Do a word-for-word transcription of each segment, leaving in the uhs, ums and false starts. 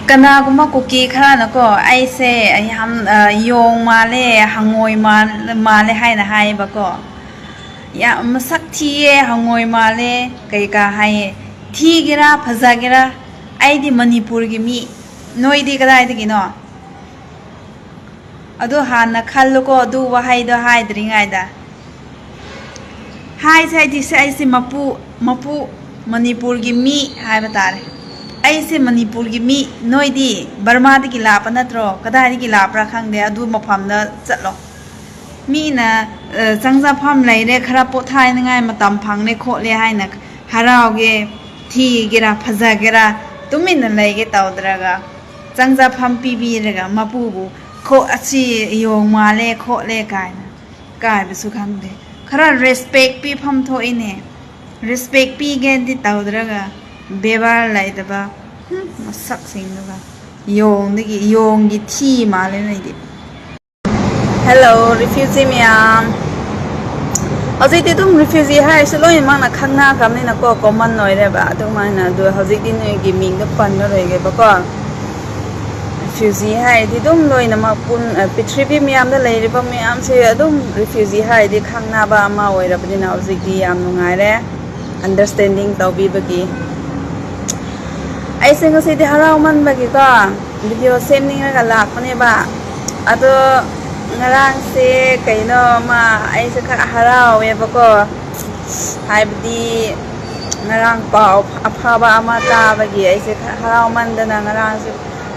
ꯀꯅꯥꯒꯨꯝꯕ ꯀꯨꯀꯤ ꯈꯔꯅꯀꯣ, ꯑꯩꯁꯦ ꯌꯥꯝ, ꯑ, ꯌꯣꯡ ꯃꯥꯜꯂꯦ, ꯍꯪꯉꯣꯏ ꯃꯥꯜ-, ꯃꯥꯜꯂꯦ ꯍꯥꯏꯅ ꯍꯥꯏꯌꯦꯕꯀꯣ꯫ ꯌꯥꯝ ꯃꯁꯛ ꯊꯤꯌꯦ, ꯍꯪꯉꯣꯏ ꯃꯥꯜꯂꯦ, ꯀꯩꯀꯥ ꯍꯥꯏꯌꯦ꯫ ꯊꯤꯒꯦꯔꯥ, ꯐꯖꯒꯦꯔꯥ, ꯑꯩꯗꯤ ꯃꯅꯤꯄꯨꯔꯒꯤ ꯃꯤ, ꯅꯣꯏꯗꯤ ꯀꯗꯥꯏꯗꯒꯤꯅꯣ? ꯑꯗꯨ ꯍꯥꯟꯅ ꯈꯜꯂꯨꯀꯣ, ꯑꯗꯨ ꯋꯥꯍꯩꯗꯣ ꯍꯥꯏꯗ꯭ꯔꯤꯉꯩꯗ꯫ ꯍꯥꯏꯁꯦ ꯍꯥꯏꯗꯤ ꯁꯦ, ꯑꯩꯁꯦ ꯃꯄꯨ, ꯃꯄꯨ, ꯃꯅꯤꯄꯨꯔꯒꯤ ꯃꯤ ꯍꯥꯏꯕ ꯇꯥꯔꯦ꯫ ꯑꯩꯁꯦ ꯃꯅꯤꯄꯨꯔꯒꯤ ꯃꯤ, ꯅꯣꯏꯗꯤ ꯕꯔꯃꯥꯗꯒꯤ ꯂꯥꯛꯄ ꯅꯠꯇ꯭ꯔꯣ? ꯀꯗꯥꯏꯗꯒꯤ ꯂꯥꯛꯄ꯭ꯔꯥ ꯈꯪꯗꯦ, ꯑꯗꯨ ꯃꯐꯝꯗ ꯆꯠꯂꯣ꯫ ꯃꯤꯅ, ꯑ, ꯆꯪꯖꯐꯝ ꯂꯩꯔꯦ, ꯈꯔ ꯄꯣꯊꯥꯅꯤꯡꯉꯥꯏ ꯃꯇꯝ ꯐꯪꯂꯦ ꯈꯣꯠꯂꯦ ꯍꯥꯏꯅ ꯍꯔꯥꯎꯒꯦ, ꯊꯤꯒꯦꯔꯥ, ꯐꯖꯒꯦꯔꯥ, ꯇꯨꯃꯤꯟꯅ ꯂꯩꯒꯦ ꯇꯧꯗ꯭ꯔꯒ, ꯆꯪꯖꯐꯝ ꯄꯤꯕꯤꯔꯒ ꯃꯄꯨꯕꯨ, "ꯈꯣ-, ꯑꯁꯤ ꯌꯣꯡ ꯃꯥꯜꯂꯦ ꯈꯣꯠꯂꯦ" ꯀꯥꯏꯅ ꯀꯥꯏꯕꯁꯨ ꯈꯪꯗꯦ꯫ ꯈꯔ ꯔꯦꯁꯄꯦꯛ ꯄꯤꯐꯝ ꯊꯣꯛꯏꯅꯦ꯫ ꯔꯦꯁꯄꯦꯛ ꯄꯤꯒꯦꯗꯤ ꯇꯧꯗ꯭ꯔꯒ ꯕꯦꯕꯥꯔ ꯂꯩꯇꯕ, ꯍꯨꯝ, ꯃꯁꯛꯁꯤꯡꯗꯨꯒ꯫ ꯌꯣꯡꯗꯒꯤ, ꯌꯣꯡꯒꯤ ꯊꯤ ꯃꯥꯜꯂꯦ ꯅꯣꯏꯗꯤ꯫ ꯍꯦꯜꯂꯣ, ꯔꯤꯐ꯭ꯌꯨꯖꯤ ꯃꯌꯥꯝ꯫ ꯍꯧꯖꯤꯛꯇꯤ ꯑꯗꯨꯝ ꯔꯤꯐ꯭ꯌꯨꯖꯤ ꯍꯥꯏꯔꯤꯁꯦ ꯂꯣꯏꯅꯃꯛꯅ ꯈꯪꯅꯈ꯭ꯔꯕꯅꯤꯅꯀꯣ, ꯀꯣꯃꯟ ꯑꯣꯏꯔꯦꯕ꯫ ꯑꯗꯨꯃꯥꯏꯅ ꯑꯗꯣ ꯍꯧꯖꯤꯛꯇꯤ ꯅꯣꯏꯒꯤ ꯃꯤꯡꯗꯣ ꯄꯟꯂꯔꯣꯏꯒꯦꯕꯀꯣ꯫ ꯔꯤꯐ꯭ꯌꯨꯖꯤ ꯍꯥꯏꯔꯗꯤ ꯑꯗꯨꯝ ꯂꯣꯏꯅꯃꯛ ꯄꯨꯟ-, ꯑ, ꯄ꯭ꯔꯤꯊꯤꯕꯤ ꯃꯌꯥꯝꯗ ꯂꯩꯔꯤꯕ ꯃꯌꯥꯝꯁꯦ ꯑꯗꯨꯝ ꯔꯤꯐ꯭ꯌꯨꯖꯤ ꯍꯥꯏꯔꯗꯤ ꯈꯪꯅꯕ ꯑꯃ ꯑꯣꯏꯔꯕꯅꯤꯅ ꯍꯧꯖꯤꯛꯇꯤ ꯌꯥꯝ ꯅꯨꯡꯉꯥꯏꯔꯦ꯫ ꯑꯟꯗꯔꯁ꯭ꯇꯦꯟꯗꯤꯡ ꯇꯧꯕꯤꯕꯒꯤ꯫ ꯑꯩꯁꯦ ꯉꯁꯤꯗꯤ ꯍꯔꯥꯎꯃꯟꯕꯒꯤꯀꯣ, ꯚꯤꯗꯤꯑꯣ ꯁꯦꯝꯅꯤꯡꯉꯒ ꯂꯥꯛꯄꯅꯦꯕ꯫ ꯑꯗꯣ ꯉꯔꯥꯡꯁꯦ ꯀꯩꯅꯣ ꯑꯃ ꯑꯩꯁꯦ ꯈꯔ ꯍꯔꯥꯎꯋꯦꯕꯀꯣ꯫ ꯍꯥꯏꯕꯗꯤ ꯉꯔꯥꯡ ꯄꯥꯎ ꯑꯐꯕ ꯑꯃ ꯇꯥꯕꯒꯤ ꯑꯩꯁꯦ ꯈꯔ ꯍꯔꯥꯎꯃꯟꯗꯅ ꯉꯔꯥꯡꯁꯦ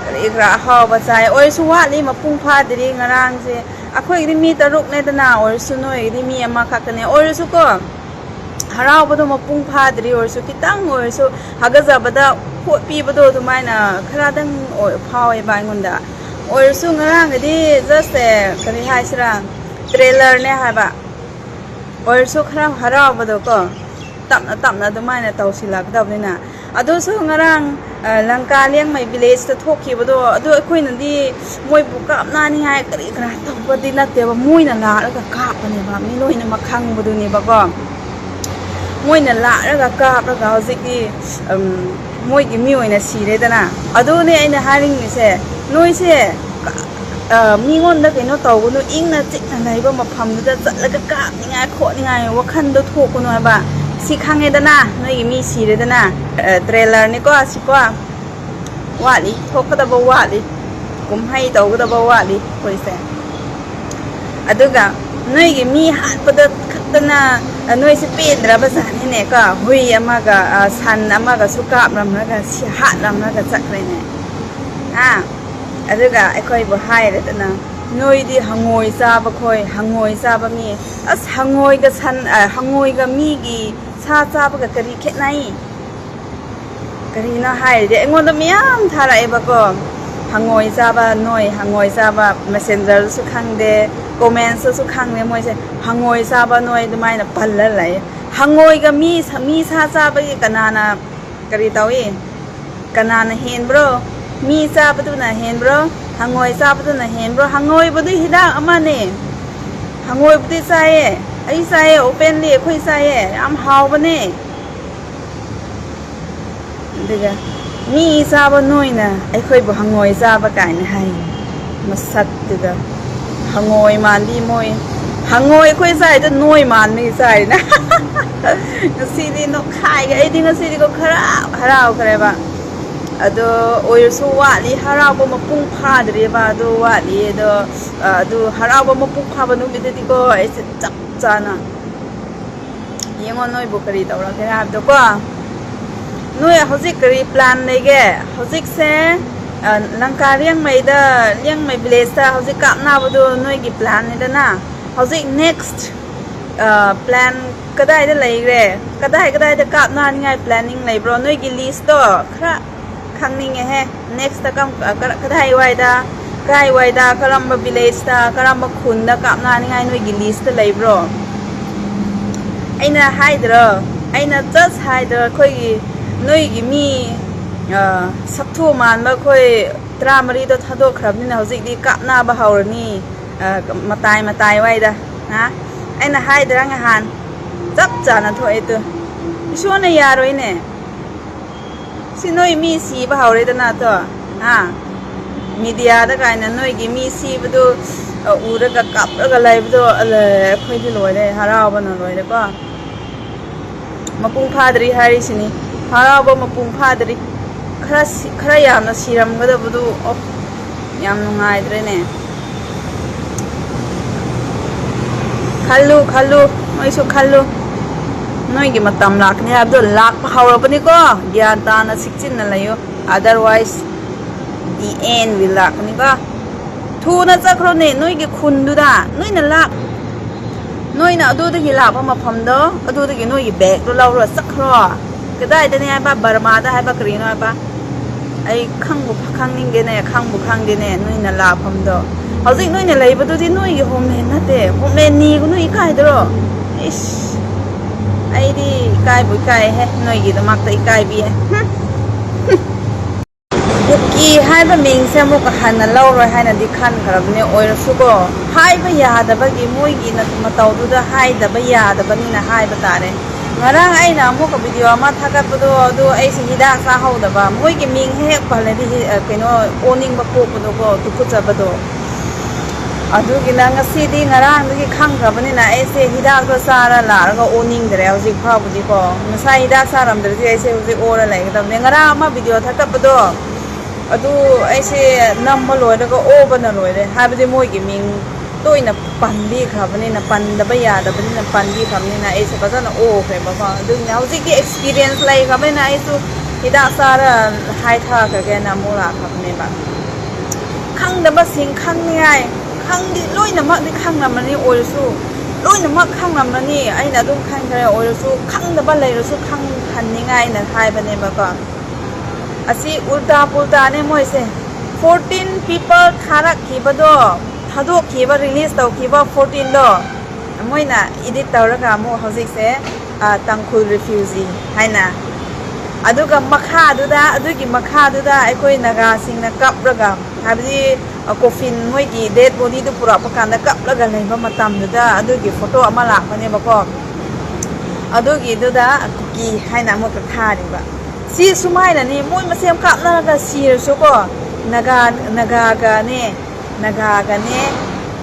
ꯀꯔꯤ ꯀꯔꯥ ꯑꯍꯥꯎꯕ ꯆꯥꯏ꯫ ꯑꯣꯏꯔꯁꯨ ꯋꯥꯠꯂꯤ, ꯃꯄꯨꯡ ꯐꯥꯗ꯭ꯔꯤ ꯉꯔꯥꯡꯁꯦ꯫ ꯑꯩꯈꯣꯏꯒꯤꯗꯤ ꯃꯤ ꯇꯔꯨꯛꯅꯦꯗꯅ, ꯑꯣꯏꯔꯁꯨ ꯅꯣꯏꯒꯤꯗꯤ ꯃꯤ ꯑꯃꯈꯛꯇꯅꯦ꯫ ꯑꯣꯏꯔꯁꯨꯀꯣ, ꯍꯔꯥꯎꯕꯗꯣ ꯃꯄꯨꯡ ꯐꯥꯗ꯭ꯔꯤ ꯑꯣꯏꯔꯁꯨ ꯈꯤꯇꯪ ꯑꯣꯏꯔꯁꯨ ꯍꯥꯒꯠꯆꯕꯗ ꯈꯣꯠꯄꯤꯕꯗꯣ ꯑꯗꯨꯃꯥꯏꯅ ꯈꯔꯗꯪ ꯑꯣꯏ-, ꯐꯥꯎꯋꯦꯕ ꯑꯩꯉꯣꯟꯗ꯫ ꯑꯣꯏꯔꯁꯨ ꯉꯔꯥꯡꯒꯤꯗꯤ just, ꯑꯦ, ꯀꯔꯤ ꯍꯥꯏꯁꯤꯔꯥ, ꯇ꯭ꯔꯦꯂꯔꯅꯦ ꯍꯥꯏꯕ꯫ ꯑꯣꯏꯔꯁꯨ ꯈꯔ ꯍꯔꯥꯎꯕꯗꯣꯀꯣ, ꯇꯞꯅ ꯇꯞꯅ ꯑꯗꯨꯃꯥꯏꯅ ꯇꯧꯁꯤꯜꯂꯛꯀꯗꯕꯅꯤꯅ꯫ ꯑꯗꯨꯁꯨ ꯉꯔꯥꯡ, ꯑ, ꯂꯪꯀꯥ ꯂꯤꯌꯥꯡꯃꯩ ꯚꯤꯂꯦꯖꯇ ꯊꯣꯛꯈꯤꯕꯗꯣ, ꯑꯗꯨ ꯑꯩꯈꯣꯏꯅꯗꯤ ꯃꯣꯏꯕꯨ ꯀꯥꯞꯅꯅꯤꯡꯉꯥꯏ ꯀꯔꯤ ꯀꯔꯥ ꯇꯧꯕꯗꯤ ꯅꯠꯇꯦꯕ, ꯃꯣꯏꯅ ꯂꯥꯛꯂꯒ ꯀꯥꯞꯄꯅꯦꯕ, ꯃꯤ ꯂꯣꯏꯅꯃꯛ ꯈꯪꯕꯗꯨꯅꯦꯕꯀꯣ꯫ ꯃꯣꯏꯅ ꯂꯥꯛꯂꯒ ꯀꯥꯞꯂꯒ ꯍꯧꯖꯤꯛꯇꯤ, ꯎꯝ, ꯃꯣꯏꯒꯤ ꯃꯤ ꯑꯣꯏꯅ ꯁꯤꯔꯦꯗꯅ꯫ ꯑꯗꯨꯅꯦ ꯑꯩꯅ ꯍꯥꯏꯅꯤꯡꯉꯤꯁꯦ, ꯅꯣꯏꯁꯦ, ꯑ, ꯃꯤꯉꯣꯟꯗ ꯀꯩꯅꯣ ꯇꯧꯒꯅꯨ, ꯏꯪꯅ ꯆꯤꯛꯅ ꯂꯩꯕ ꯃꯐꯝꯗꯨꯗ ꯆꯠꯂꯒ ꯀꯥꯞꯅꯤꯡꯉꯥꯏ ꯈꯣꯠꯅꯤꯡꯉꯥꯏ ꯋꯥꯈꯟꯗꯣ ꯊꯣꯛꯀꯅꯨ ꯍꯥꯏꯕ꯫ ꯁꯤ ꯈꯪꯉꯦꯗꯅ, ꯅꯣꯏꯒꯤ ꯃꯤ ꯁꯤꯔꯦꯗꯅ꯫ ꯑ, trailer ꯅꯤꯀꯣ ꯁꯤꯀꯣ꯫ ꯋꯥꯠꯂꯤ, ꯊꯣꯛꯀꯗꯕ ꯋꯥꯠꯂꯤ, ꯀꯨꯝꯍꯩ ꯇꯧꯒꯗꯕ ꯋꯥꯠꯂꯤ ꯑꯩꯈꯣꯏꯁꯦ꯫ ꯑꯗꯨꯒ ꯅꯣꯏꯒꯤ ꯃꯤ ꯍꯥꯠꯄꯗ ꯈꯛꯇꯅ, ꯑ, ꯅꯣꯏꯁꯦ ꯄꯦꯟꯗ꯭ꯔꯕ ꯖꯥꯠꯅꯤꯅꯦꯀꯣ꯫ ꯍꯨꯏ ꯑꯃꯒ, ꯑ, ꯁꯟ ꯑꯃꯒꯁꯨ ꯀꯥꯞꯂꯝꯂꯒ ꯁꯤ ꯍꯥꯠꯂꯝꯂꯒ ꯆꯠꯈ꯭ꯔꯦꯅꯦ꯫ ꯑꯥ, ꯑꯗꯨꯒ ꯑꯩꯈꯣꯏꯕꯨ ꯍꯥꯏꯔꯗꯅ, "ꯅꯣꯏꯗꯤ ꯍꯪꯉꯣꯏ ꯆꯥꯕ ꯈꯣꯏ, ꯍꯪꯉꯣꯏ ꯆꯥꯕ ꯃꯤ"꯫ ꯑꯁ, ꯍꯪꯉꯣꯏꯒ ꯁꯟ, ꯑ, ꯍꯪꯉꯣꯏꯒ ꯃꯤꯒꯤ ꯁꯥ ꯆꯥꯕꯒ ꯀꯔꯤ ꯈꯦꯠꯅꯩ? ꯀꯔꯤꯅꯣ ꯍꯥꯏꯔꯗꯤ ꯑꯩꯉꯣꯟꯗ ꯃꯌꯥꯝ ꯊꯥꯔꯛꯑꯦꯕꯀꯣ꯫ "ꯍꯪꯉꯣꯏ ꯆꯥꯕ ꯅꯣꯏ, ꯍꯪꯉꯣꯏ ꯆꯥꯕ", messenger ꯗꯁꯨ ꯈꯪꯗꯦ, comments ꯇꯁꯨ ꯈꯪꯗꯦ, ꯃꯣꯏꯁꯦ "ꯍꯪꯉꯣꯏ ꯆꯥꯕ ꯅꯣꯏ" ꯑꯗꯨꯃꯥꯏꯅ ꯄꯜꯂ ꯂꯩ꯫ ꯍꯪꯉꯣꯏꯒ ꯃꯤ ꯁ-, ꯃꯤ ꯁꯥ ꯆꯥꯕꯒꯤ ꯀꯅꯥꯅ ꯀꯔꯤ ꯇꯧꯏ? ꯀꯅꯥꯅ ꯍꯦꯟꯕ꯭ꯔꯣ? ꯃꯤ ꯆꯥꯕꯗꯨꯅ ꯍꯦꯟꯕ꯭ꯔꯣ? ꯍꯪꯉꯣꯏ ꯆꯥꯕꯗꯨꯅ ꯍꯦꯟꯕ꯭ꯔꯣ? ꯍꯪꯉꯣꯏꯕꯨꯗꯤ ꯍꯤꯗꯥꯛ ꯑꯃꯅꯦ꯫ ꯍꯪꯉꯣꯏꯕꯨꯗꯤ ꯆꯥꯏꯌꯦ꯫ ꯑꯩ ꯆꯥꯏꯌꯦ, openly ꯑꯩꯈꯣꯏ ꯆꯥꯏꯌꯦ꯫ ꯌꯥꯝ ꯍꯥꯎꯕꯅꯦ꯫ ꯑꯗꯨꯒ ꯃꯤ ꯆꯥꯕ ꯅꯣꯏꯅ ꯑꯩꯈꯣꯏꯕꯨ ꯍꯪꯉꯣꯏ ꯆꯥꯕ ꯀꯥꯏꯅ ꯍꯥꯏ꯫ ꯃꯁꯛꯇꯨꯒ꯫ ꯍꯪꯉꯣꯏ ꯃꯥꯟꯕꯤ ꯃꯣꯏ꯫ ꯍꯪꯉꯣꯏ ꯑꯩꯈꯣꯏ ꯆꯥꯏꯗꯣ ꯅꯣꯏ ꯃꯥꯟꯕꯒꯤ ꯆꯥꯏꯅ꯫ ꯉꯁꯤꯗꯤ ꯅꯣꯛꯈꯥꯏꯒꯦ꯫ ꯑꯩꯗꯤ ꯉꯁꯤꯗꯤꯀꯣ ꯈꯔ ꯍꯔꯥꯎꯈ꯭ꯔꯦꯕ꯫ ꯑꯗꯣ ꯑꯣꯏꯔꯁꯨ ꯋꯥꯠꯂꯤ, ꯍꯔꯥꯎꯕ ꯃꯄꯨꯡ ꯐꯥꯗ꯭ꯔꯤꯕ꯫ ꯑꯗꯣ ꯋꯥꯠꯂꯤ꯫ ꯑꯗꯣ, ꯑ, ꯑꯗꯨ ꯍꯔꯥꯎꯕ ꯃꯄꯨꯡ ꯐꯥꯕ ꯅꯨꯃꯤꯠꯇꯗꯤꯀꯣ ꯑꯩꯁꯦ ꯆꯞ ꯆꯥꯅ ꯌꯦꯡꯉꯣ ꯅꯣꯏꯕꯨ ꯀꯔꯤ ꯇꯧꯔꯛꯀꯦ ꯍꯥꯏꯕꯗꯣꯀꯣ꯫ ꯅꯣꯏ ꯍꯧꯖꯤꯛ ꯀꯔꯤ plan ꯂꯩꯒꯦ? ꯍꯧꯖꯤꯛꯁꯦ, ꯑ, ꯂꯪꯀꯥ ꯂꯤꯌꯥꯡꯃꯩꯗ, ꯂꯤꯌꯥꯡꯃꯩ village ꯇ ꯍꯧꯖꯤꯛ ꯀꯥꯞꯅꯕꯗꯣ ꯅꯣꯏꯒꯤ plan ꯅꯤꯗꯅ꯫ ꯍꯧꯖꯤꯛ next, ꯑ, plan ꯀꯗꯥꯏꯗ ꯂꯩꯈ꯭ꯔꯦ? ꯀꯗꯥꯏ ꯀꯗꯥꯏꯗ ꯀꯥꯞꯅꯅꯤꯡꯉꯥꯏ planning ꯂꯩꯕ꯭ꯔꯣ? ꯅꯣꯏꯒꯤ list ꯇꯣ ꯈꯔ ꯈꯪꯅꯤꯡꯉꯦꯍꯦ꯫ Next ꯀꯝ-, ꯀ-, ꯀꯗꯥꯏꯋꯥꯏꯗ, ꯀꯗꯥꯏꯋꯥꯏꯗ, ꯀꯔꯝꯕ village ꯇ, ꯀꯔꯝꯕ ꯈꯨꯟꯗ ꯀꯥꯞꯅꯅꯤꯡꯉꯥꯏ ꯅꯣꯏꯒꯤ list ꯇ ꯂꯩꯕ꯭ꯔꯣ? ꯑꯩꯅ ꯍꯥꯏꯗ꯭ꯔꯣ? ꯑꯩꯅ just ꯍꯥꯏꯗ꯭ꯔꯣ? ꯑꯩꯈꯣꯏꯒꯤ, ꯅꯣꯏꯒꯤ ꯃꯤ, ꯑ, ꯁꯛꯊꯨ ꯃꯥꯟꯕ ꯑꯩꯈꯣꯏ ꯇꯔꯥꯃꯔꯤꯗꯣ ꯊꯥꯗꯣꯛꯈ꯭ꯔꯕꯅꯤꯅ ꯍꯧꯖꯤꯛꯇꯤ ꯀꯥꯞꯅꯕ ꯍꯧꯔꯅꯤ, ꯑ, ꯃꯇꯥꯏ ꯃꯇꯥꯏ ꯋꯥꯏꯗ꯫ ꯍꯥ? ꯑꯩꯅ ꯍꯥꯏꯗ꯭ꯔꯥ ꯉꯍꯥꯟ? ꯆꯞ ꯆꯥꯅ ꯊꯣꯛꯑꯦ ꯇꯨ꯫ ꯏꯁꯣꯔꯅ ꯌꯥꯔꯣꯏꯅꯦ꯫ ꯁꯤ ꯅꯣꯏ ꯃꯤ ꯁꯤꯕ ꯍꯧꯔꯦꯗꯅ ꯇꯣ, ꯍꯥ? ꯃꯤꯗꯤꯌꯥꯗ ꯀꯥꯏꯅ ꯅꯣꯏꯒꯤ ꯃꯤ ꯁꯤꯕꯗꯨ, ꯑ, ꯎꯔꯒ ꯀꯞꯂꯒ ꯂꯩꯕꯗꯣ, ꯑꯂꯦ, ꯑꯩꯈꯣꯏꯗꯤ ꯂꯣꯏꯔꯦ, ꯍꯔꯥꯎꯕꯅ ꯂꯣꯏꯔꯦꯀꯣ꯫ ꯃꯄꯨꯡ ꯐꯥꯗ꯭ꯔꯤ ꯍꯥꯏꯔꯤꯁꯤꯅꯤ, ꯍꯔꯥꯎꯕ ꯃꯄꯨꯡ ꯐꯥꯗ꯭ꯔꯤ꯫ ꯈꯔ ꯁꯤ-, ꯈꯔ ꯌꯥꯝꯅ ꯁꯤꯔꯝꯒꯗꯕꯗꯨ, ꯑꯣ, ꯌꯥꯝ ꯅꯨꯡꯉꯥꯏꯗ꯭ꯔꯦꯅꯦ꯫ ꯈꯜꯂꯨ, ꯈꯜꯂꯨ, ꯅꯣꯏꯁꯨ ꯈꯜꯂꯨ꯫ ꯅꯣꯏꯒꯤ ꯃꯇꯝ ꯂꯥꯛꯀꯅꯤ ꯍꯥꯏꯕꯗꯣ ꯂꯥꯛꯄ ꯍꯧꯔꯕꯅꯤꯀꯣ꯫ ꯒ꯭ꯌꯥꯟ ꯇꯥꯅ ꯁꯤꯛꯆꯤꯟꯅ ꯂꯩꯌꯨ꯫ Otherwise, the end will ꯂꯥꯛꯀꯅꯤꯀꯣ꯫ ꯊꯨꯅ ꯆꯠꯈ꯭ꯔꯣꯅꯦ ꯅꯣꯏꯒꯤ ꯈꯨꯟꯗꯨꯗ꯫ ꯅꯣꯏꯅ ꯂꯥꯛ-, ꯅꯣꯏꯅ ꯑꯗꯨꯗꯒꯤ ꯂꯥꯛꯄ ꯃꯐꯝꯗꯣ, ꯑꯗꯨꯗꯒꯤ ꯅꯣꯏꯒꯤ ꯕꯦꯒꯇꯣ ꯂꯧꯔ ꯆꯠꯈ꯭ꯔꯣ꯫ ꯀꯗꯥꯏꯗꯅꯦ ꯍꯥꯏꯕ? ꯕꯔꯃꯥꯗ ꯍꯥꯏꯕ ꯀꯔꯤꯅꯣ ꯍꯥꯏꯕ? ꯑꯩ ꯈꯪꯕꯨ ꯈꯪꯅꯤꯡꯗꯦꯅꯦ, ꯈꯪꯕꯨ ꯈꯪꯗꯦꯅꯦ ꯅꯣꯏꯅ ꯂꯥꯛꯐꯝꯗꯣ꯫ ꯍꯧꯖꯤꯛ ꯅꯣꯏꯅ ꯂꯩꯕꯗꯨꯗꯤ ꯅꯣꯏꯒꯤ ꯍꯣꯝꯂꯦꯟ ꯅꯠꯇꯦ꯫ ꯍꯣꯝꯂꯦꯟ ꯅꯤꯒꯅꯨ, ꯏꯀꯥꯏꯗ꯭ꯔꯣ? ꯏꯁ, ꯑꯩꯗꯤ ꯏꯀꯥꯏꯕꯨ ꯏꯀꯥꯏꯍꯦ, ꯅꯣꯏꯒꯤꯗꯃꯛꯇ ꯏꯀꯥꯏꯕꯤꯌꯦ꯫ ꯍꯨꯝ꯫ ꯀꯨꯀꯤ ꯍꯥꯏꯕ ꯃꯤꯡꯁꯦ ꯑꯃꯨꯛꯀ ꯍꯟꯅ ꯂꯧꯔꯣꯏ ꯍꯥꯏꯅꯗꯤ ꯈꯟꯈ꯭ꯔꯕꯅꯦ꯫ ꯑꯣꯏꯔꯁꯨꯀꯣ, ꯍꯥꯏꯕ ꯌꯥꯗꯕꯒꯤ ꯃꯣꯏꯒꯤ ꯅ-, ꯃꯇꯧꯗꯨꯗ ꯍꯥꯏꯗꯕ ꯌꯥꯗꯕꯅꯤꯅ ꯍꯥꯏꯕ ꯇꯥꯔꯦ꯫ ꯉꯔꯥꯡ ꯑꯩꯅ ꯑꯃꯨꯛꯀ ꯚꯤꯗꯤꯑꯣ ꯑꯃ ꯊꯥꯒꯠꯄꯗꯣ, ꯑꯗꯨ ꯑꯩꯁꯦ ꯍꯤꯗꯥꯛ ꯆꯥꯍꯧꯗꯕ꯫ ꯃꯣꯏꯒꯤ ꯃꯤꯡ ꯍꯦꯛ ꯄꯜꯂꯗꯤ ꯍꯤ-, ꯑ, ꯀꯩꯅꯣ, ꯑꯣꯅꯤꯡꯕ ꯄꯣꯛꯄꯗꯣꯀꯣ, ꯇꯨꯀꯨꯠꯆꯕꯗꯣ꯫ ꯑꯗꯨꯒꯤꯅ ꯉꯁꯤꯗꯤ ꯉꯔꯥꯡꯗꯒꯤ ꯈꯪꯈ꯭ꯔꯕꯅꯤꯅ ꯑꯩꯁꯦ ꯍꯤꯗꯥꯛꯇꯣ ꯆꯥꯔ ꯂꯥꯛꯑꯒ ꯑꯣꯅꯤꯡꯗ꯭ꯔꯦ ꯍꯧꯖꯤꯛ ꯐꯥꯎꯕꯗꯤꯀꯣ꯫ ꯉꯁꯥꯏ ꯍꯤꯗꯥꯛ ꯆꯥꯔꯝꯗ꯭ꯔꯗꯤ ꯑꯩꯁꯦ ꯍꯧꯖꯤꯛ ꯑꯣꯔ ꯂꯩꯒꯗꯕꯅꯦ꯫ ꯉꯔꯥꯡ ꯑꯃ ꯚꯤꯗꯤꯑꯣ ꯊꯥꯒꯠꯄꯗꯣ, ꯑꯗꯨ ꯑꯩꯁꯦ ꯅꯝꯕ ꯂꯣꯏꯔꯒ ꯑꯣꯕꯅ ꯂꯣꯏꯔꯦ꯫ ꯍꯥꯏꯕꯗꯤ ꯃꯣꯏꯒꯤ ꯃꯤꯡ ꯇꯣꯏꯅ ꯄꯟꯕꯤꯈ꯭ꯔꯕꯅꯤꯅ, ꯄꯟꯗꯕ ꯌꯥꯗꯕꯅꯤꯅ ꯄꯟꯕꯤꯈ꯭ꯔꯕꯅꯤꯅ ꯑꯩꯁꯦ ꯐꯖꯅ ꯑꯣꯈ꯭ꯔꯦꯕꯀꯣ꯫ ꯑꯗꯨꯒꯤꯅ ꯍꯧꯖꯤꯛꯇꯤ ꯑꯦꯛꯁꯄꯤꯔꯤꯌꯦꯟꯁ ꯂꯩꯈ꯭ꯔꯕꯅꯤꯅ ꯑꯩꯁꯨ ꯍꯤꯗꯥꯛ ꯆꯥꯔ ꯍꯥꯏꯊꯈ꯭ꯔꯒꯦꯅ ꯑꯃꯨꯛ ꯂꯥꯛꯈ꯭ꯔꯕꯅꯦꯕ꯫ ꯈꯪꯗꯕꯁꯤꯡ ꯈꯪꯅꯤꯡꯉꯥꯏ, ꯈꯪꯗꯤ ꯂꯣꯏꯅꯃꯛꯇꯤ ꯈꯪꯂꯝꯃꯅꯤ, ꯑꯣꯏꯔꯁꯨ ꯂꯣꯏꯅꯃꯛ ꯈꯪꯂꯝꯃꯅꯤ꯫ ꯑꯩꯅ ꯑꯗꯨꯝ ꯈꯟꯈ꯭ꯔꯦ, ꯑꯣꯏꯔꯁꯨ ꯈꯪꯗꯕ ꯂꯩꯔꯁꯨ ꯈꯪꯍꯟꯅꯤꯡꯉꯥꯏꯅ ꯍꯥꯏꯕꯅꯦꯕꯀꯣ꯫ ꯑꯁꯤ ꯎꯜꯇꯥ ꯄꯨꯜꯇꯥꯅꯦ ꯃꯣꯏꯁꯦ꯫ Fourteen people ꯊꯥꯔꯛꯈꯤꯕꯗꯣ, ꯊꯥꯗꯣꯛꯈꯤꯕ, ꯔꯤꯂꯤꯁ ꯇꯧꯈꯤꯕ fourteenꯗꯣ, ꯃꯣꯏꯅ ꯏꯗꯤꯠ ꯇꯧꯔꯒ ꯑꯃꯨꯛ ꯍꯧꯖꯤꯛꯁꯦ, ꯑ, ꯇꯥꯡꯈꯨꯜ ꯔꯤꯐ꯭ꯌꯨꯖꯤ ꯍꯥꯏꯅ꯫ ꯑꯗꯨꯒ ꯃꯈꯥꯗꯨꯗ, ꯑꯗꯨꯒꯤ ꯃꯈꯥꯗꯨꯗ ꯑꯩꯈꯣꯏ ꯅꯥꯒꯥꯁꯤꯡꯅ ꯀꯞꯔꯒ, ꯍꯥꯏꯕꯗꯤ, ꯑ, ꯀꯣꯐꯤꯟ, ꯃꯣꯏꯒꯤ ꯗꯦꯗ ꯕꯣꯗꯤꯗꯨ ꯄꯨꯔꯛꯄ ꯀꯥꯟꯗ ꯀꯞꯂꯒ ꯂꯩꯕ ꯃꯇꯝꯗꯨꯗ ꯑꯗꯨꯒꯤ ꯐꯣꯇꯣ ꯑꯃ ꯂꯥꯛꯄꯅꯦꯕꯀꯣ꯫ ꯑꯗꯨꯒꯤꯗꯨꯗ ꯀꯨꯀꯤ ꯍꯥꯏꯅ ꯑꯃꯨꯛꯀ ꯊꯥꯔꯤꯕ꯫ ꯁꯤ ꯁꯨꯃꯥꯏꯅꯅꯦ, ꯃꯣꯏ ꯃꯁꯦꯟ ꯀꯥꯞꯅꯔꯒ ꯁꯤꯔꯁꯨꯀꯣ, ꯅꯥꯒꯥ, ꯅꯥꯒꯥꯒꯅꯦ, ꯅꯥꯒꯥꯒꯅꯦ,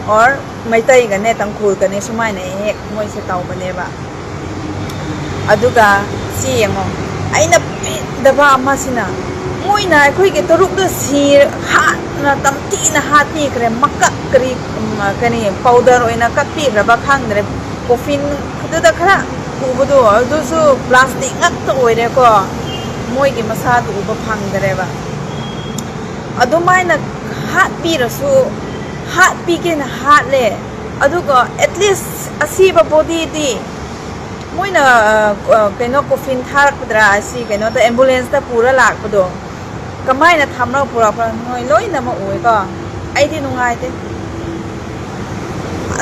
or ꯃꯩꯇꯩꯒꯅꯦ, ꯇꯥꯡꯈꯨꯜꯒꯅꯦ, ꯁꯨꯃꯥꯏꯅ ꯍꯦꯛ ꯃꯣꯏꯁꯦ ꯇꯧꯕꯅꯦꯕ꯫ ꯑꯗꯨꯒ ꯁꯤ ꯌꯦꯡꯉꯣ, ꯑꯩꯅ ꯄꯦꯟꯗꯕ ꯑꯃꯁꯤꯅ, ꯃꯣꯏꯅ ꯑꯩꯈꯣꯏꯒꯤ ꯇꯔꯨꯛꯇꯣ ꯁꯤ ꯍꯥꯠꯅ, ꯇꯝꯊꯤꯅ ꯍꯥꯠꯄꯤꯈ꯭ꯔꯦ, ꯃꯀꯛ ꯀꯔꯤ, ꯎꯝ, ꯀꯔꯤ powder ꯑꯣꯏꯅ ꯀꯛꯄꯤꯈ꯭ꯔꯕ ꯈꯪꯗ꯭ꯔꯦ꯫ Coffin ꯑꯗꯨꯗ ꯈꯔ ꯎꯕꯗꯣ, ꯑꯗꯨꯁꯨ plastic ꯉꯥꯛꯇ ꯑꯣꯏꯔꯦꯀꯣ, ꯃꯣꯏꯒꯤ ꯃꯁꯥꯗꯨ ꯎꯕ ꯐꯪꯗ꯭ꯔꯦꯕ꯫ ꯑꯗꯨꯃꯥꯏꯅ ꯍꯥꯠꯄꯤꯔꯁꯨ, ꯍꯥꯠꯄꯤꯒꯦꯅ ꯍꯥꯠꯂꯦ, ꯑꯗꯨꯒ at least ꯑꯁꯤꯕ bodyꯗꯤ ꯃꯣꯏꯅ, ꯑ, ꯑ, ꯀꯩꯅꯣ, coffin ꯊꯥꯔꯛꯄꯗ꯭ꯔꯥ, ꯑꯁꯤ ꯀꯩꯅꯣꯗ, ambulanceꯇ ꯄꯨꯔ ꯂꯥꯛꯄꯗꯣ, ꯀꯃꯥꯏꯅ ꯊꯝꯂꯒ ꯄꯨꯔꯛꯄ꯭ꯔꯥ? ꯅꯣꯏ ꯂꯣꯏꯅꯃꯛ ꯎꯑꯦꯀꯣ꯫ ꯑꯩꯗꯤ ꯅꯨꯡꯉꯥꯏꯇꯦ꯫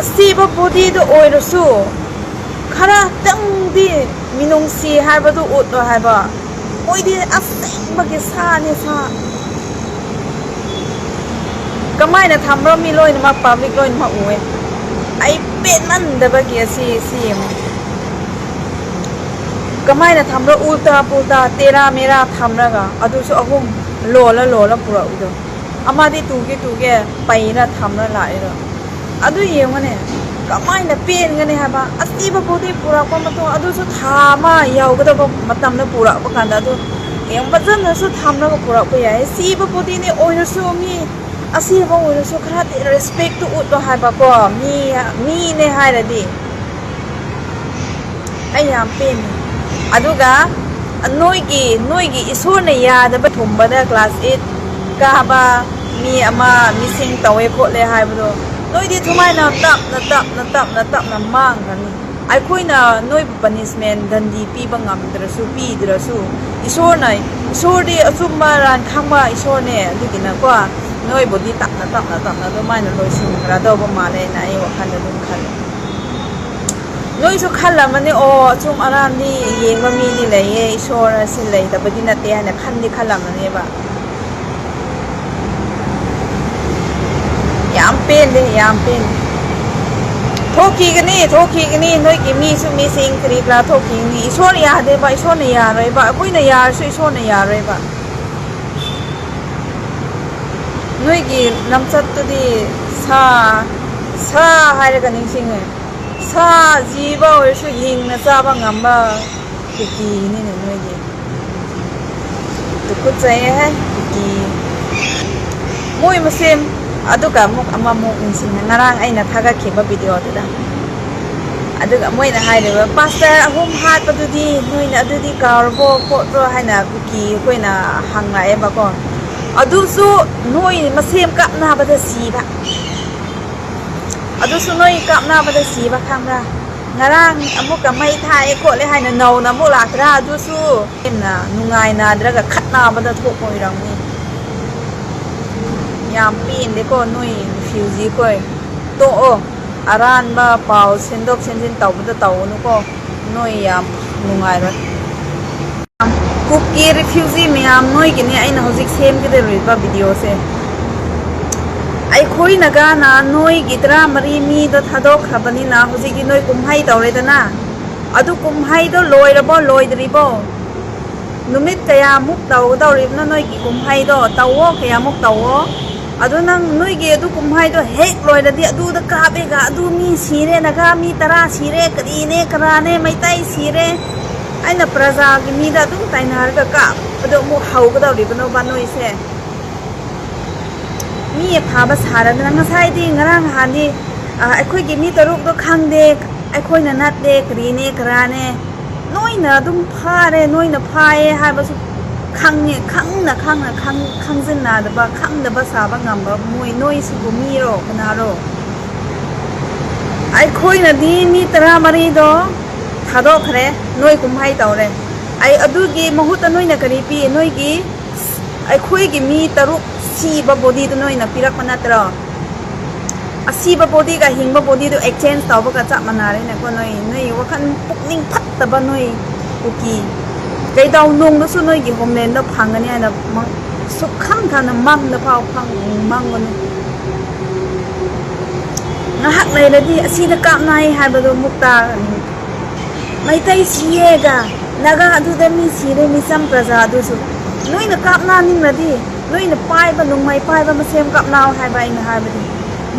ꯑꯁꯤꯕ bodyꯗꯨ ꯑꯣꯏꯔꯁꯨ, ꯈꯔꯇꯪꯗꯤ ꯃꯤꯅꯨꯡꯁꯤ ꯍꯥꯏꯕꯗꯨ ꯎꯠꯂꯣ ꯍꯥꯏꯕ꯫ ꯃꯣꯏꯗꯤ ꯑꯁꯦꯡꯕꯒꯤ ꯁꯥꯅꯦ, ꯁꯥ꯫ ꯀꯃꯥꯏꯅ ꯊꯝꯕ꯭ꯔꯣ? ꯃꯤ ꯂꯣꯏꯅꯃꯛ, public ꯂꯣꯏꯅꯃꯛ ꯎꯑꯦ꯫ ꯑꯩ ꯄꯦꯟꯃꯟꯗꯕꯒꯤ ꯑꯁꯤ, ꯁꯤ ꯌꯦꯡꯉꯨ꯫ ꯀꯃꯥꯏꯅ ꯊꯝꯕ꯭ꯔꯣ? ꯎꯜꯇꯥ ꯄꯨꯜꯇꯥ, ꯇꯦꯔꯥ ꯃꯦꯔꯥ ꯊꯝꯔꯒ, ꯑꯗꯨꯁꯨ ꯑꯍꯨꯝ ꯂꯣꯜꯂ ꯂꯣꯜꯂ ꯄꯨꯔꯛꯏꯗꯣ꯫ ꯑꯃꯗꯤ ꯇꯨꯒꯦ ꯇꯨꯒꯦ ꯄꯩꯔ ꯊꯝꯔ ꯂꯥꯛꯏꯗꯣ꯫ ꯑꯗꯨ ꯌꯦꯡꯉꯨꯅꯦ, ꯀꯃꯥꯏꯅ ꯄꯦꯟꯒꯅꯤ ꯍꯥꯏꯕ? ꯑꯁꯤꯕ body ꯄꯨꯔꯛꯄ ꯃꯇꯨꯡ, ꯑꯗꯨꯁꯨ ꯊꯥ ꯑꯃ ꯌꯧꯒꯗꯕ ꯃꯇꯝꯗ ꯄꯨꯔꯛꯄ ꯀꯥꯟꯗ, ꯑꯗꯨ ꯌꯥꯝ ꯐꯖꯅꯁꯨ ꯊꯝꯂꯒ ꯄꯨꯔꯛꯄ ꯌꯥꯏ꯫ ꯁꯤꯕ bodyꯅꯦ ꯑꯣꯏꯔꯁꯨ, ꯃꯤ ꯑꯁꯤꯕ ꯑꯣꯏꯔꯁꯨ ꯈꯔꯗꯤ respectꯇꯨ ꯎꯠꯂꯣ ꯍꯥꯏꯕꯀꯣ, ꯃꯤ, ꯃꯤꯅꯦ ꯍꯥꯏꯔꯗꯤ꯫ ꯑꯩ ꯌꯥꯝ ꯄꯦꯟꯗꯦ꯫ ꯑꯗꯨꯒ ꯅꯣꯏꯒꯤ, ꯅꯣꯏꯒꯤ ꯏꯁꯣꯔꯅ ꯌꯥꯗꯕ ꯊꯨꯝꯕꯗ class eight ꯀꯥꯕ ꯃꯤ ꯑꯃ missing ꯇꯧꯋꯦ ꯈꯣꯠꯂꯦ ꯍꯥꯏꯕꯗꯣ, ꯅꯣꯏꯗꯤ ꯊꯨꯃꯥꯏꯅ ꯇꯞꯅ, ꯇꯞꯅ, ꯇꯞꯅ, ꯇꯞꯅ ꯃꯥꯡꯈ꯭ꯔꯅꯤ꯫ ꯑꯩꯈꯣꯏꯅ ꯅꯣꯏꯕꯨ punishment, ꯗꯟꯗꯤ ꯄꯤꯕ ꯉꯝꯗ꯭ꯔꯁꯨ, ꯄꯤꯗ꯭ꯔꯁꯨ, ꯏꯁꯣꯔꯅ, ꯏꯁꯣꯔꯗꯤ ꯑꯆꯨꯝꯕ ꯑꯔꯥꯟ ꯈꯪꯕ ꯏꯁꯣꯔꯅꯦ꯫ ꯑꯗꯨꯒꯤꯅꯀꯣ, ꯅꯣꯏꯕꯨꯗꯤ ꯇꯞꯅ, ꯇꯞꯅ, ꯇꯞꯅ ꯑꯗꯨꯃꯥꯏꯅ ꯂꯣꯏꯁꯤꯟꯈ꯭ꯔꯗꯧꯕ ꯃꯥꯜꯂꯦꯅ ꯑꯩ ꯋꯥꯈꯜꯗ ꯑꯗꯨꯝ ꯈꯜꯂꯦ꯫ ꯅꯣꯏꯁꯨ ꯈꯜꯂꯝꯃꯅꯤ, "ꯑꯣ, ꯑꯆꯨꯝ ꯑꯔꯥꯟꯗꯤ ꯌꯦꯡꯕ ꯃꯤꯗꯤ ꯂꯩꯌꯦ, ꯏꯁꯣꯔ ꯑꯁꯤ ꯂꯩꯇꯕꯗꯤ ꯅꯠꯇꯦ" ꯍꯥꯏꯅ ꯈꯟꯗꯤ ꯈꯜꯂꯝꯃꯅꯦꯕ꯫ ꯌꯥꯝ ꯄꯦꯟꯗꯦ, ꯌꯥꯝ ꯄꯦꯟꯗꯦ꯫ ꯊꯣꯛꯈꯤꯒꯅꯤ, ꯊꯣꯛꯈꯤꯒꯅꯤ, ꯅꯣꯏꯒꯤ ꯃꯤꯁꯨ ꯃꯤꯁꯤꯡ ꯀꯔꯤ ꯀꯔꯥ ꯊꯣꯛꯈꯤꯒꯅꯤ꯫ ꯏꯁꯣꯔ ꯌꯥꯗꯦꯕ, ꯏꯁꯣꯔꯅ ꯌꯥꯔꯣꯏꯕ, ꯑꯩꯈꯣꯏꯅ ꯌꯥꯔꯁꯨ ꯏꯁꯣꯔꯅ ꯌꯥꯔꯣꯏꯕ꯫ ꯅꯣꯏꯒꯤ ꯂꯝꯆꯠꯇꯨꯗꯤ ꯁꯥ, ꯁꯥ ꯍꯥꯏꯔꯒ ꯅꯤꯡꯁꯤꯡꯉꯦ꯫ ꯁꯥ ꯖꯤꯕ ꯑꯣꯏꯔꯁꯨ ꯍꯤꯡꯅ ꯆꯥꯕ ꯉꯝꯕ ꯀꯨꯀꯤꯅꯤꯅꯦ ꯅꯣꯏꯗꯤ꯫ ꯇꯨꯀꯠꯆꯩꯍꯦ, ꯀꯨꯀꯤ꯫ ꯃꯣꯏ ꯃꯁꯦꯝ꯫ ꯑꯗꯨꯒ ꯑꯃꯨꯛ ꯑꯃꯃꯨꯛ ꯅꯤꯡꯁꯤꯡꯉꯦ, ꯉꯔꯥꯡ ꯑꯩꯅ ꯊꯥꯒꯠꯈꯤꯕ ꯚꯤꯗꯤꯑꯣꯗꯨꯗ꯫ ꯑꯗꯨꯒ ꯃꯣꯏꯅ ꯍꯥꯏꯔꯤꯕ, "ꯄꯥꯁꯇꯔ ꯑꯍꯨꯝ ꯍꯥꯠꯄꯗꯨꯗꯤ ꯅꯣꯏꯅ ꯑꯗꯨꯗꯤ ꯀꯥꯎꯔꯕꯣ ꯈꯣꯠꯄ꯭ꯔꯣ?" ꯍꯥꯏꯅ ꯀꯨꯀꯤ ꯑꯩꯈꯣꯏꯅ ꯍꯪꯂꯛꯑꯦꯕꯀꯣ꯫ ꯑꯗꯨꯁꯨ ꯅꯣꯏ ꯃꯁꯦꯝ ꯀꯥꯞꯅꯕꯗ ꯁꯤꯕ꯫ ꯑꯗꯨꯁꯨ ꯅꯣꯏ ꯀꯥꯞꯅꯕꯗ ꯁꯤꯕ ꯈꯪꯕ꯭ꯔꯥ? ꯉꯔꯥꯡ ꯑꯃꯨꯛꯀ ꯃꯩ ꯊꯥꯛꯑꯦ ꯈꯣꯠꯂꯦ ꯍꯥꯏꯅ ꯅꯧꯅ ꯑꯃꯨꯛ ꯂꯥꯛꯇ꯭ꯔꯥ? ꯑꯗꯨꯁꯨ ꯌꯥꯝꯅ ꯅꯨꯡꯉꯥꯏꯅꯗ꯭ꯔꯒ ꯈꯠꯅꯕꯗ ꯊꯣꯛꯄ ꯑꯣꯏꯔꯝꯅꯤ꯫ ꯌꯥꯝ ꯄꯦꯟꯗꯦꯀꯣ ꯅꯣꯏ ꯔꯤꯐ꯭ꯌꯨꯖꯤ ꯈꯣꯏ꯫ ꯇꯣꯛꯑꯣ꯫ ꯑꯔꯥꯟꯕ ꯄꯥꯎ ꯁꯦꯝꯗꯣꯛ ꯁꯦꯝꯖꯤꯟ ꯇꯧꯕꯗ ꯇꯧꯒꯅꯨꯀꯣ꯫ ꯅꯣꯏ ꯌꯥꯝ ꯅꯨꯡꯉꯥꯏꯔꯣꯏ꯫ ꯀꯨꯀꯤ ꯔꯤꯐ꯭ꯌꯨꯖꯤ ꯃꯌꯥꯝ, ꯅꯣꯏꯒꯤꯅꯦ ꯑꯩꯅ ꯍꯧꯖꯤꯛ ꯁꯦꯝꯒꯗꯧꯔꯤꯕ ꯚꯤꯗꯤꯑꯣꯁꯦ꯫ ꯑꯩꯈꯣꯏꯅ ꯒꯥꯅ ꯅꯣꯏꯒꯤ ꯇꯔꯥꯃꯔꯤ ꯃꯤꯗꯣ ꯊꯥꯗꯣꯛꯈ꯭ꯔꯕꯅꯤꯅ ꯍꯧꯖꯤꯛꯇꯤ ꯅꯣꯏ ꯀꯨꯝꯍꯩ ꯇꯧꯔꯦꯗꯅ꯫ ꯑꯗꯨ ꯀꯨꯝꯍꯩꯗꯣ ꯂꯣꯏꯔꯕꯣ ꯂꯣꯏꯗ꯭ꯔꯤꯕꯣ? ꯅꯨꯃꯤꯠ ꯀꯌꯥꯃꯨꯛ ꯇꯧꯒꯗꯧꯔꯤꯕꯅꯣ ꯅꯣꯏꯒꯤ ꯀꯨꯝꯍꯩꯗꯣ? ꯇꯧꯋꯣ, ꯀꯌꯥꯃꯨꯛ ꯇꯧꯋꯣ꯫ ꯑꯗꯣ ꯅꯪ ꯅꯣꯏꯒꯤ ꯑꯗꯨ ꯀꯨꯝꯍꯩꯗꯣ ꯍꯦꯛ ꯂꯣꯏꯔꯗꯤ ꯑꯗꯨꯗ ꯀꯥꯞꯄꯦꯒ, ꯑꯗꯨ ꯃꯤ ꯁꯤꯔꯦ, ꯅꯥꯒꯥ ꯃꯤ ꯇꯔꯥ ꯁꯤꯔꯦ, ꯀꯔꯤꯅꯦ ꯀꯔꯥꯅꯦ, ꯃꯩꯇꯩ ꯁꯤꯔꯦ, ꯑꯩꯅ ꯄ꯭ꯔꯖꯥꯒꯤ ꯃꯤꯗ ꯑꯗꯨꯝ ꯇꯥꯏꯅꯔꯒ ꯀꯥꯞꯄꯗꯣ ꯑꯃꯨꯛ ꯍꯧꯒꯗꯧꯔꯤꯕꯅꯣꯕ ꯅꯣꯏꯁꯦ? ꯃꯤ ꯑꯐꯕ ꯁꯥꯔꯗꯅ ꯉꯁꯥꯏꯗꯤ, ꯉꯔꯥꯡ ꯅꯍꯥꯟꯗꯤ, ꯑ, ꯑꯩꯈꯣꯏꯒꯤ ꯃꯤ ꯇꯔꯨꯛꯇꯣ ꯈꯪꯗꯦ, ꯑꯩꯈꯣꯏꯅ ꯅꯠꯇꯦ, ꯀꯔꯤꯅꯦ ꯀꯔꯥꯅꯦ, ꯅꯣꯏꯅ ꯑꯗꯨꯝ ꯐꯥꯔꯦ, ꯅꯣꯏꯅ ꯐꯥꯏꯌꯦ ꯍꯥꯏꯕꯁꯨ ꯈꯪꯉꯦ, ꯈꯪꯅ ꯈꯪꯅ ꯈꯪ-, ꯈꯪꯖꯤꯟꯅꯗꯕ, ꯈꯪꯗꯕ ꯁꯥꯕ ꯉꯝꯕ ꯃꯣꯏ, ꯅꯣꯏꯁꯤꯕꯨ ꯃꯤꯔꯣ ꯀꯅꯥꯔꯣ? ꯑꯩꯈꯣꯏꯅꯗꯤ ꯃꯤ ꯇꯔꯥꯃꯔꯤꯗꯣ ꯊꯥꯗꯣꯛꯈ꯭ꯔꯦ, ꯅꯣꯏ ꯀꯨꯝꯍꯩ ꯇꯧꯔꯦ꯫ ꯑꯩ ꯑꯗꯨꯒꯤ ꯃꯍꯨꯠꯇ ꯅꯣꯏꯅ ꯀꯔꯤ ꯄꯤ? ꯅꯣꯏꯒꯤ, ꯑꯩꯈꯣꯏꯒꯤ ꯃꯤ ꯇꯔꯨꯛ ꯁꯤꯕ ꯕꯣꯗꯤꯗꯨ ꯅꯣꯏꯅ ꯄꯤꯔꯛꯄ ꯅꯠꯇ꯭ꯔꯣ? ꯑꯁꯤꯕ ꯕꯣꯗꯤꯒ ꯍꯤꯡꯕ ꯕꯣꯗꯤꯗꯨ ꯑꯦꯛꯆꯦꯟꯖ ꯇꯧꯕꯒ ꯆꯞ ꯃꯥꯟꯅꯔꯦꯅꯦꯀꯣ꯫ ꯅꯣꯏ, ꯅꯣꯏ ꯋꯥꯈꯜ ꯄꯨꯛꯅꯤꯡ ꯐꯠꯇꯕ ꯅꯣꯏ ꯀꯨꯀꯤ꯫ ꯀꯩꯗꯧꯅꯨꯡꯗꯁꯨ ꯅꯣꯏꯒꯤ ꯍꯣꯝꯂꯦꯟꯗꯣ ꯐꯪꯒꯅꯤ ꯍꯥꯏꯅ ꯃꯪ-, ꯁꯨꯛꯈꯟ ꯈꯟꯅ ꯃꯪꯗ ꯐꯥꯎ ꯐꯪ-, ꯃꯪꯒꯅꯨ꯫ ꯉꯥꯏꯍꯥꯛ ꯂꯩꯔꯗꯤ ꯑꯁꯤꯗ ꯀꯥꯞꯅꯩ ꯍꯥꯏꯕꯗꯣ ꯑꯃꯨꯛ ꯇꯥꯒꯅꯤ꯫ ꯃꯩꯇꯩ ꯁꯤꯌꯦꯒ ꯅꯥꯒꯥ ꯑꯗꯨꯗ ꯃꯤ ꯁꯤꯔꯦ, ꯃꯤꯆꯝ ꯄ꯭ꯔꯖꯥ ꯑꯗꯨꯁꯨ꯫ ꯅꯣꯏꯅ ꯀꯥꯞꯅꯅꯤꯡꯂꯗꯤ ꯅꯣꯏꯅ ꯄꯥꯏꯕ, ꯅꯣꯡꯃꯩ ꯄꯥꯏꯕ ꯃꯁꯦꯟ ꯀꯥꯞꯅꯥꯎ ꯍꯥꯏꯕ ꯑꯩꯅ ꯍꯥꯏꯕꯗꯤ꯫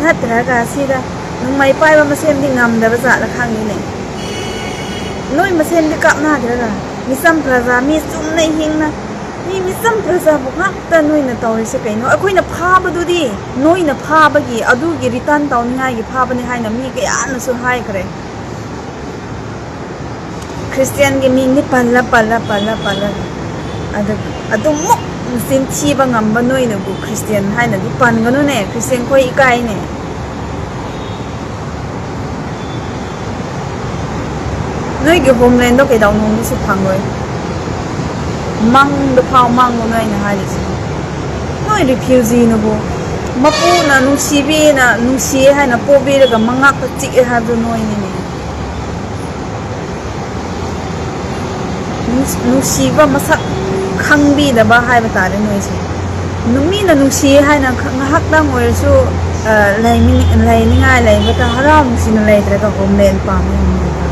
ꯅꯠꯇ꯭ꯔꯒ ꯁꯤꯗ ꯅꯣꯡꯃꯩ ꯄꯥꯏꯕ ꯃꯁꯦꯟꯗꯤ ꯉꯝꯗꯕ ꯖꯥꯠꯂ ꯈꯪꯗꯦꯅꯦ꯫ ꯅꯣꯏ ꯃꯁꯦꯟꯗꯤ ꯀꯥꯞꯅꯗ꯭ꯔꯒ ꯃꯤꯆꯝ ꯄ꯭ꯔꯖꯥ, ꯃꯤ ꯆꯨꯝꯅ ꯍꯤꯡꯅ, ꯃꯤ ꯃꯤꯆꯝ ꯄ꯭ꯔꯖꯥꯕꯨ ꯉꯥꯛꯇ ꯅꯣꯏꯅ ꯇꯧꯔꯤꯁꯦ ꯀꯩꯅꯣ? ꯑꯩꯈꯣꯏꯅ ꯐꯥꯕꯗꯨꯗꯤ ꯅꯣꯏꯅ ꯐꯥꯕꯒꯤ, ꯑꯗꯨꯒꯤ ꯔꯤꯇꯔꯟ ꯇꯧꯅꯤꯡꯉꯥꯏꯒꯤ ꯐꯥꯕꯅꯤ ꯍꯥꯏꯅ ꯃꯤ ꯀꯌꯥꯅꯁꯨ ꯍꯥꯏꯈ꯭ꯔꯦ꯫ ꯈ꯭ꯔꯤꯁꯇꯤꯌꯥꯟꯒꯤ ꯃꯤꯡꯗꯤ ꯄꯜꯂ, ꯄꯜꯂ, ꯄꯜꯂ, ꯄꯜꯂꯒ꯫ ꯑꯗꯨꯒ ꯑꯗꯨꯃꯨꯛ ꯃꯆꯤꯟ ꯊꯤꯕ ꯉꯝꯕ ꯅꯣꯏꯅꯕꯨ ꯈ꯭ꯔꯤꯁꯇꯤꯌꯥꯟ ꯍꯥꯏꯅꯗꯤ ꯄꯟꯒꯅꯨꯅꯦ, ꯈ꯭ꯔꯤꯁꯇꯤꯌꯥꯟ ꯈꯣꯏ ꯏꯀꯥꯏꯅꯦ꯫ ꯅꯣꯏꯒꯤ ꯍꯣꯝꯂꯦꯟꯗꯣ ꯀꯩꯗꯧꯅꯨꯡꯗꯁꯨ ꯐꯪꯂꯣꯏ꯫ ꯃꯪꯗ ꯐꯥꯎ ꯃꯪꯉꯨꯅꯨ ꯑꯩꯅ ꯍꯥꯏꯔꯤꯁꯦ꯫ ꯅꯣꯏ ꯔꯤꯐ꯭ꯌꯨꯖꯤꯅꯕꯨ ꯃꯄꯨꯅ ꯅꯨꯡꯁꯤꯕꯤꯅ, ꯅꯨꯡꯁꯤꯌꯦ ꯍꯥꯏꯅ ꯄꯣꯕꯤꯔꯒ ꯃꯉꯥꯛꯇ ꯆꯤꯛꯑꯦ ꯍꯥꯏꯕꯗꯨ ꯅꯣꯏꯅꯤꯅꯦ꯫ ꯅꯨꯡꯁꯤꯕ ꯃꯁꯛ ꯈꯪꯕꯤꯗꯕ ꯍꯥꯏꯕ ꯇꯥꯔꯦ ꯅꯣꯏꯁꯦ꯫ ꯅꯨ-, ꯃꯤꯅ ꯅꯨꯡꯁꯤꯌꯦ ꯍꯥꯏꯅ ꯈ-, ꯉꯥꯏꯍꯥꯛꯇꯪ ꯑꯣꯏꯔꯁꯨ, ꯑ, ꯂꯩꯃꯤꯟ-, ꯂꯩꯅꯤꯡꯉꯥꯏ ꯂꯩꯕꯗ ꯍꯔꯥꯎ ꯅꯨꯡꯁꯤꯅ ꯂꯩꯇ꯭ꯔꯒ ꯍꯣꯝꯂꯦꯟ ꯄꯥꯝꯃꯤ ꯍꯥꯏꯕ꯫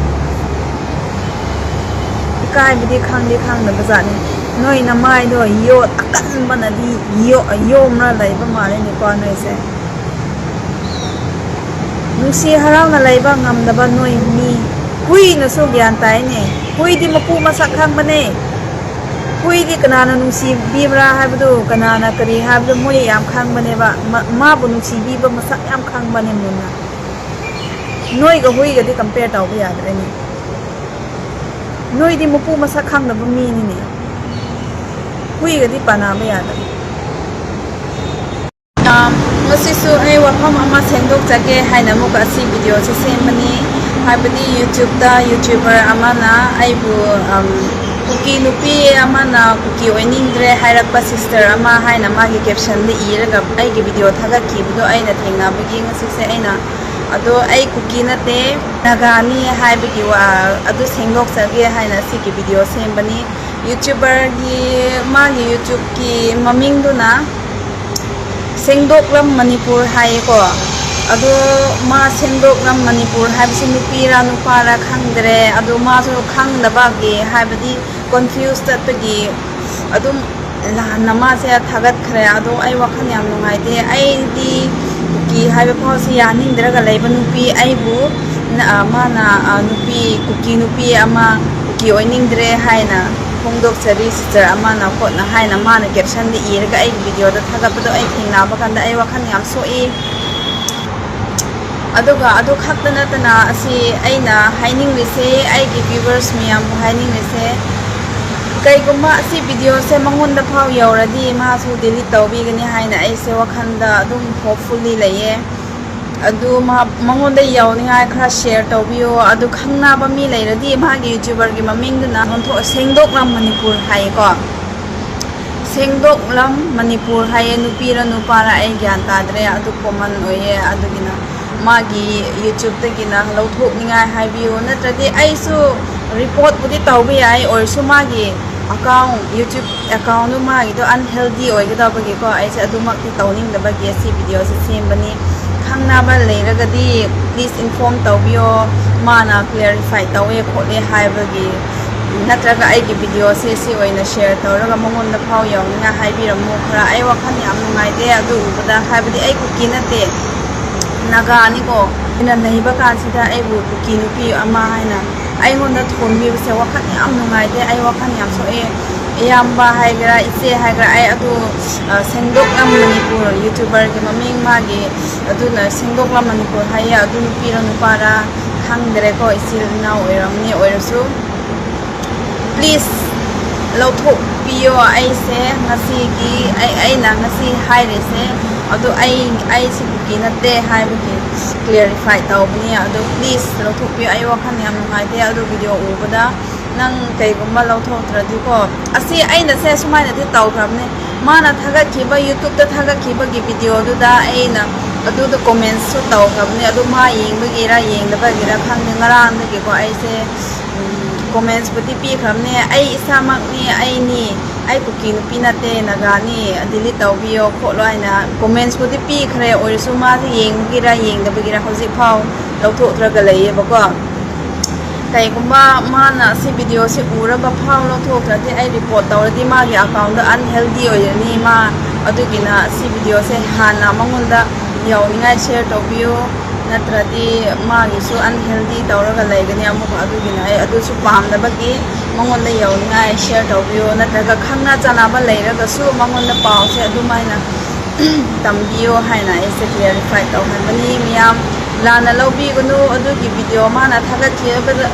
ꯏꯀꯥꯏꯕꯗꯤ ꯈꯪꯗꯤ ꯈꯪꯗꯕ ꯖꯥꯠꯅꯤ꯫ ꯅꯣꯏ ꯅꯃꯥꯏꯗꯣ ꯌꯣꯠ ꯑꯀꯟꯕꯅꯗꯤ ꯌꯣ-, ꯌꯣꯝꯔ ꯂꯩꯕ ꯃꯥꯜꯂꯦꯅꯦꯀꯣ ꯅꯣꯏꯁꯦ꯫ ꯅꯨꯡꯁꯤ ꯍꯔꯥꯎꯅ ꯂꯩꯕ ꯉꯝꯗꯕ ꯅꯣꯏ ꯃꯤ꯫ ꯍꯨꯏꯅꯁꯨ ꯒ꯭ꯌꯥꯟ ꯇꯥꯏꯅꯦ꯫ ꯍꯨꯏꯗꯤ ꯃꯄꯨ ꯃꯁꯛ ꯈꯪꯕꯅꯦ꯫ ꯍꯨꯏꯗꯤ ꯀꯅꯥꯅ ꯅꯨꯡꯁꯤꯕꯤꯕ꯭ꯔꯥ ꯍꯥꯏꯕꯗꯨ, ꯀꯅꯥꯅ ꯀꯔꯤ ꯍꯥꯏꯕꯗꯨ ꯃꯣꯏ ꯌꯥꯝ ꯈꯪꯕꯅꯦꯕ꯫ ꯃ-, ꯃꯥꯕꯨ ꯅꯨꯡꯁꯤꯕꯤꯕ ꯃꯁꯛ ꯌꯥꯝ ꯈꯪꯕꯅꯦ ꯃꯨꯟꯅ꯫ ꯅꯣꯏꯒ ꯍꯨꯏꯒꯗꯤ compare ꯇꯧꯕ ꯌꯥꯗ꯭ꯔꯦꯅꯦ꯫ ꯅꯣꯏꯗꯤ ꯃꯄꯨ ꯃꯁꯛ ꯈꯪꯗꯕ ꯃꯤꯅꯤꯅꯦ꯫ ꯍꯨꯏꯒꯗꯤ ꯄꯥꯟꯅꯕ ꯌꯥꯗ꯭ꯔꯦ꯫ ꯑꯥ, ꯉꯁꯤꯁꯨ ꯑꯩ ꯋꯥꯐꯝ ꯑꯃ ꯁꯦꯡꯗꯣꯛꯆꯒꯦ ꯍꯥꯏꯅ ꯑꯃꯨꯛꯀ ꯑꯁꯤ videoꯁꯦ ꯁꯦꯝꯕꯅꯤ꯫ ꯍꯥꯏꯕꯗꯤ YouTubeꯇ YouTuber ꯑꯃꯅ ꯑꯩꯕꯨ, ꯑꯝ, ꯀꯨꯀꯤ ꯅꯨꯄꯤ ꯑꯃꯅ ꯀꯨꯀꯤ ꯑꯣꯏꯅꯤꯡꯗ꯭ꯔꯦ ꯍꯥꯏꯔꯛꯄ sister ꯑꯃ ꯍꯥꯏꯅ ꯃꯥꯒꯤ captionꯗ ꯏꯔꯒ ꯑꯩꯒꯤ video ꯊꯥꯒꯠꯈꯤꯕꯗꯣ ꯑꯩꯅ ꯊꯦꯡꯅꯕꯒꯤ ꯉꯁꯤꯁꯦ ꯑꯩꯅ, ꯑꯗꯣ ꯑꯩ ꯀꯨꯀꯤ ꯅꯠꯇꯦ, ꯅꯥꯒꯥꯅꯤ ꯍꯥꯏꯕꯒꯤ ꯋꯥ ꯑꯗꯨ ꯁꯦꯡꯗꯣꯛꯆꯒꯦ ꯍꯥꯏꯅ ꯑꯁꯤꯒꯤ video ꯁꯦꯝꯕꯅꯤ꯫ YouTuberꯒꯤ, ꯃꯥꯒꯤ YouTubeꯀꯤ ꯃꯃꯤꯡꯗꯨꯅ ꯁꯦꯡꯗꯣꯛꯂꯝ ꯃꯅꯤꯄꯨꯔ ꯍꯥꯏꯌꯦꯀꯣ꯫ ꯑꯗꯣ ꯃꯥ ꯁꯦꯡꯗꯣꯛꯂꯝ ꯃꯅꯤꯄꯨꯔ ꯍꯥꯏꯕꯁꯤ ꯅꯨꯄꯤꯔꯥ ꯅꯨꯄꯥꯔꯥ ꯈꯪꯗ꯭ꯔꯦ꯫ ꯑꯗꯣ ꯃꯥꯁꯨ ꯈꯪꯗꯕꯒꯤ, ꯍꯥꯏꯕꯗꯤ ꯀꯣꯟꯐ꯭ꯌꯨꯁ ꯆꯠꯄꯒꯤ ꯑꯗꯨꯝ ꯂꯥꯟꯅ ꯃꯥꯁꯦ ꯊꯥꯒꯠꯈ꯭ꯔꯦ꯫ ꯑꯗꯣ ꯑꯩ ꯋꯥꯈꯜ ꯌꯥꯝ ꯅꯨꯡꯉꯥꯏꯇꯦ꯫ ꯑꯩꯗꯤ ꯀꯨꯀꯤ ꯍꯥꯏꯕ ꯐꯥꯎꯁꯤ ꯌꯥꯅꯤꯡꯗ꯭ꯔꯒ ꯂꯩꯕ ꯅꯨꯄꯤ ꯑꯩꯕꯨ ꯅ-, ꯑ, ꯃꯥꯅ, ꯑ, ꯅꯨꯄꯤ, ꯀꯨꯀꯤ ꯅꯨꯄꯤ ꯑꯃ, ꯀꯨꯀꯤ ꯑꯣꯏꯅꯤꯡꯗ꯭ꯔꯦ ꯍꯥꯏꯅ ꯐꯣꯡꯗꯣꯛꯆꯔꯤ ꯁꯤꯁꯇꯔ ꯑꯃꯅ ꯈꯣꯠꯅ ꯍꯥꯏꯅ ꯃꯥꯅ ꯀꯦꯞꯁꯟꯗ ꯏꯔꯒ ꯑꯩꯒꯤ ꯚꯤꯗꯤꯑꯣꯗ ꯊꯥꯒꯠꯄꯗꯣ ꯑꯩ ꯊꯦꯡꯅꯕ ꯀꯥꯟꯗ ꯑꯩ ꯋꯥꯈꯜ ꯌꯥꯝ ꯁꯣꯛꯏ꯫ ꯑꯗꯨꯒ ꯑꯗꯨ ꯈꯛꯇ ꯅꯠꯇꯅ ꯑꯁꯤ ꯑꯩꯅ ꯍꯥꯏꯅꯤꯡꯂꯤꯁꯦ, ꯑꯩꯒꯤ ꯚ꯭ꯌꯨꯋꯔꯁ ꯃꯌꯥꯝꯕꯨ ꯍꯥꯏꯅꯤꯡꯂꯤꯁꯦ, ꯀꯩꯒꯨꯝꯕ ꯑꯁꯤ ꯚꯤꯗꯤꯑꯣꯁꯦ ꯃꯉꯣꯟꯗ ꯐꯥꯎ ꯌꯧꯔꯗꯤ ꯃꯥꯁꯨ ꯗꯤꯂꯤꯠ ꯇꯧꯕꯤꯒꯅꯤ ꯍꯥꯏꯅ ꯑꯩꯁꯦ ꯋꯥꯈꯜꯗ ꯑꯗꯨꯝ ꯍꯣꯞꯐꯨꯜꯂꯤ ꯂꯩꯌꯦ꯫ ꯑꯗꯨ ꯃꯥ, ꯃꯉꯣꯟꯗ ꯌꯧꯅꯤꯡꯉꯥꯏ ꯈꯔ ꯁꯤꯌꯔ ꯇꯧꯕꯤꯌꯣ꯫ ꯑꯗꯨ ꯈꯪꯅꯕ ꯃꯤ ꯂꯩꯔꯗꯤ ꯃꯥꯒꯤ ꯌꯨꯇ꯭ꯌꯨꯕꯔꯒꯤ ꯃꯃꯤꯡꯗꯨꯅ ꯑꯣꯟꯊꯣꯛ-, ꯁꯦꯡꯗꯣꯛꯂꯝ ꯃꯅꯤꯄꯨꯔ ꯍꯥꯏꯌꯦꯀꯣ꯫ ꯁꯦꯡꯗꯣꯛꯂꯝ ꯃꯅꯤꯄꯨꯔ ꯍꯥꯏꯌꯦ, ꯅꯨꯄꯤꯔ ꯅꯨꯄꯥꯔ ꯑꯩ ꯒ꯭ꯌꯥꯟ ꯇꯥꯗ꯭ꯔꯦ꯫ ꯑꯗꯨ ꯀꯣꯃꯟ ꯑꯣꯏꯌꯦ꯫ ꯑꯗꯨꯒꯤꯅ ꯃꯥꯒꯤ ꯌꯨꯇ꯭ꯌꯨꯕꯇꯒꯤꯅ ꯂꯧꯊꯣꯛꯅꯤꯡꯉꯥꯏ ꯍꯥꯏꯕꯤꯌꯨ, ꯅꯠꯇ꯭ꯔꯗꯤ ꯑꯩꯁꯨ ꯔꯤꯄꯣꯔꯠꯄꯨꯗꯤ ꯇꯧꯕ ꯌꯥꯏ, ꯑꯣꯏꯔꯁꯨ ꯃꯥꯒꯤ ꯑꯦꯀꯥꯎꯟ, ꯌꯨꯇ꯭ꯌꯨꯕ ꯑꯦꯀꯥꯎꯟꯗꯨ ꯃꯥꯒꯤꯗꯣ ꯑꯟꯍꯦꯜꯗꯤ ꯑꯣꯏꯒꯗꯕꯒꯤꯀꯣ ꯑꯩꯁꯦ ꯑꯗꯨꯃꯛꯇꯤ ꯇꯧꯅꯤꯡꯗꯕꯒꯤ ꯑꯁꯤ ꯚꯤꯗꯤꯑꯣꯁꯦ ꯁꯦꯝꯕꯅꯤ꯫ ꯈꯪꯅꯕ ꯂꯩꯔꯒꯗꯤ ꯄ꯭ꯂꯤꯖ ꯏꯟꯐꯣꯔꯝ ꯇꯧꯕꯤꯌꯣ꯫ ꯃꯥꯅ ꯀ꯭ꯂꯦꯔꯤꯐꯥꯏ ꯇꯧꯋꯦ ꯈꯣꯠꯂꯦ ꯍꯥꯏꯕꯒꯤ, ꯅꯠꯇ꯭ꯔꯒ ꯑꯩꯒꯤ ꯚꯤꯗꯤꯑꯣꯁꯦ ꯁꯤ ꯑꯣꯏꯅ ꯁꯤꯌꯔ ꯇꯧꯔꯒ ꯃꯉꯣꯟꯗ ꯐꯥꯎ ꯌꯧꯅꯤꯡꯉꯥꯏ ꯍꯥꯏꯕꯤꯔꯝꯃꯣ ꯈꯔ꯫ ꯑꯩ ꯋꯥꯈꯜ ꯌꯥꯝ ꯅꯨꯡꯉꯥꯏꯇꯦ ꯑꯗꯨ ꯎꯕꯗ, ꯍꯥꯏꯕꯗꯤ ꯑꯩ ꯀꯨꯀꯤ ꯅꯠꯇꯦ, ꯅꯥꯒꯥꯅꯤꯀꯣ꯫ ꯑꯩꯅ ꯂꯩꯕ ꯀꯥꯟꯁꯤꯗ ꯑꯩꯕꯨ ꯀꯨꯀꯤ ꯅꯨꯄꯤ ꯑꯃ ꯍꯥꯏꯅ ꯑꯩꯉꯣꯟꯗ ꯊꯣꯟꯕꯤꯕꯁꯦ ꯋꯥꯈꯜ ꯌꯥꯝ ꯅꯨꯡꯉꯥꯏꯇꯦ, ꯑꯩ ꯋꯥꯈꯜ ꯌꯥꯝ ꯁꯣꯛꯑꯦ꯫ ꯏꯌꯥꯝꯕ ꯍꯥꯏꯒꯦꯔꯥ, ꯏꯆꯦ ꯍꯥꯏꯒꯦꯔꯥ, ꯑꯩ ꯑꯗꯨ, ꯑ, ꯁꯦꯡꯗꯣꯛꯂꯝ ꯃꯅꯤꯄꯨꯔ ꯌꯨꯇ꯭ꯌꯨꯕꯔꯒꯤ ꯃꯃꯤꯡ ꯃꯥꯒꯤ, ꯑꯗꯨꯅ ꯁꯦꯡꯗꯣꯛꯂꯝ ꯃꯅꯤꯄꯨꯔ ꯍꯥꯏꯌꯦ꯫ ꯑꯗꯨ ꯅꯨꯄꯤꯔ ꯅꯨꯄꯥꯔ ꯈꯪꯗ꯭ꯔꯦꯀꯣ, ꯏꯆꯤꯜ ꯏꯅꯥꯎ ꯑꯣꯏꯔꯝꯅꯤ꯫ ꯑꯣꯏꯔꯁꯨ ꯄ꯭ꯂꯤꯖ ꯂꯧꯊꯣꯛꯄꯤꯌꯣ꯫ ꯑꯩꯁꯦ ꯉꯁꯤꯒꯤ, ꯑꯩ, ꯑꯩꯅ ꯉꯁꯤ ꯍꯥꯏꯔꯤꯁꯦ, ꯑꯗꯨ ꯑꯩ, ꯑꯩꯁꯤ ꯀꯨꯀꯤ ꯅꯠꯇꯦ ꯍꯥꯏꯕꯒꯤ ꯀ꯭ꯂꯦꯔꯤꯐꯥꯏ ꯇꯧꯕꯅꯤ꯫ ꯑꯗꯨ ꯄ꯭ꯂꯤꯖ ꯂꯧꯊꯣꯛꯄꯤꯌꯣ꯫ ꯑꯩ ꯋꯥꯈꯜ ꯌꯥꯝ ꯅꯨꯡꯉꯥꯏꯇꯦ ꯑꯗꯨ ꯚꯤꯗꯤꯑꯣ ꯎꯕꯗ꯫ ꯅꯪ ꯀꯩꯒꯨꯝꯕ ꯂꯧꯊꯣꯛꯇ꯭ꯔꯗꯤꯀꯣ, ꯑꯁꯤ ꯑꯩꯅꯁꯦ ꯁꯨꯃꯥꯏꯅꯗꯤ ꯇꯧꯈ꯭ꯔꯕꯅꯦ꯫ ꯃꯥꯅ ꯊꯥꯒꯠꯈꯤꯕ, ꯌꯨꯇ꯭ꯌꯨꯕꯇ ꯊꯥꯒꯠꯈꯤꯕꯒꯤ ꯚꯤꯗꯤꯑꯣꯗꯨꯗ ꯑꯩꯅ ꯑꯗꯨꯗ ꯀꯣꯃꯦꯟꯁꯨ ꯇꯧꯈ꯭ꯔꯕꯅꯦ꯫ ꯑꯗꯨ ꯃꯥ ꯌꯦꯡꯕꯒꯤꯔ ꯌꯦꯡꯗꯕꯒꯤꯔ ꯈꯪꯗꯦ, ꯉꯔꯥꯡꯗꯒꯤꯀꯣ ꯑꯩꯁꯦ, ꯎꯝ, ꯀꯣꯃꯦꯟꯁꯄꯨꯗꯤ ꯄꯤꯈ꯭ꯔꯕꯅꯦ꯫ ꯑꯩ ꯏꯁꯥꯃꯛꯅꯤ, ꯑꯩꯅꯤ, ꯑꯩ ꯀꯨꯀꯤ ꯅꯨꯄꯤ ꯅꯠꯇꯦ, ꯅꯥꯒꯥꯅꯤ, ꯗꯤꯂꯤꯠ ꯇꯧꯕꯤꯌꯣ ꯈꯣꯠꯂꯣ ꯍꯥꯏꯅ ꯀꯣꯃꯦꯟꯁꯄꯨꯗꯤ ꯄꯤꯈ꯭ꯔꯦ꯫ ꯑꯣꯏꯔꯁꯨ ꯃꯥꯁꯦ ꯌꯦꯡꯕꯒꯤꯔ ꯌꯦꯡꯗꯕꯒꯤꯔ ꯍꯧꯖꯤꯛ ꯐꯥꯎ ꯂꯧꯊꯣꯛꯇ꯭ꯔꯒ ꯂꯩꯌꯦꯕꯀꯣ꯫ ꯀꯩꯒꯨꯝꯕ ꯃꯥꯅ ꯁꯤ ꯚꯤꯗꯤꯑꯣꯁꯦ ꯎꯔꯒ ꯐꯥꯎ ꯂꯧꯊꯣꯛꯇ꯭ꯔꯗꯤ, ꯑꯩ ꯔꯤꯄꯣꯔꯠ ꯇꯧꯔꯗꯤ ꯃꯥꯒꯤ ꯑꯦꯀꯥꯎꯟꯗꯣ ꯑꯟꯍꯦꯜꯗꯤ ꯑꯣꯏꯔꯅꯤ꯫ ꯃꯥ ꯑꯗꯨꯒꯤꯅ ꯁꯤ ꯚꯤꯗꯤꯑꯣꯁꯦ ꯍꯥꯟꯅ ꯃꯉꯣꯟꯗ ꯌꯧꯅꯤꯡꯉꯥꯏ ꯁꯤꯌꯔ ꯇꯧꯕꯤꯌꯨ, ꯅꯠꯇ꯭ꯔꯗꯤ ꯃꯥꯒꯤꯁꯨ ꯑꯟꯍꯦꯜꯗꯤ ꯇꯧꯔꯒ ꯂꯩꯒꯅꯤ ꯑꯃꯨꯛꯀ꯫ ꯑꯗꯨꯒꯤꯅ ꯑꯩ ꯑꯗꯨꯁꯨ ꯄꯥꯝꯗꯕꯒꯤ ꯃꯉꯣꯟꯗ ꯌꯧꯅꯤꯡꯉꯥꯏ ꯁꯤꯌꯔ ꯇꯧꯕꯤꯌꯨ, ꯅꯠꯇ꯭ꯔꯒ ꯈꯪꯅ ꯆꯥꯟꯅꯕ ꯂꯩꯔꯒꯁꯨ ꯃꯉꯣꯟꯗ ꯄꯥꯎꯁꯦ ꯑꯗꯨꯃꯥꯏꯅ ꯇꯝꯕꯤꯌꯣ ꯍꯥꯏꯅ ꯑꯩꯁꯦ ꯀ꯭ꯂꯦꯔꯤꯐꯥꯏ ꯇꯧꯍꯟꯕꯅꯤ꯫ ꯃꯤꯌꯥꯝ ꯂꯥꯟꯅ ꯂꯧꯕꯤꯒꯅꯨ꯫ ꯑꯗꯨꯒꯤ ꯚꯤꯗꯤꯑꯣ ꯃꯥꯅ ꯊꯥꯒꯠꯈꯤꯕꯗ,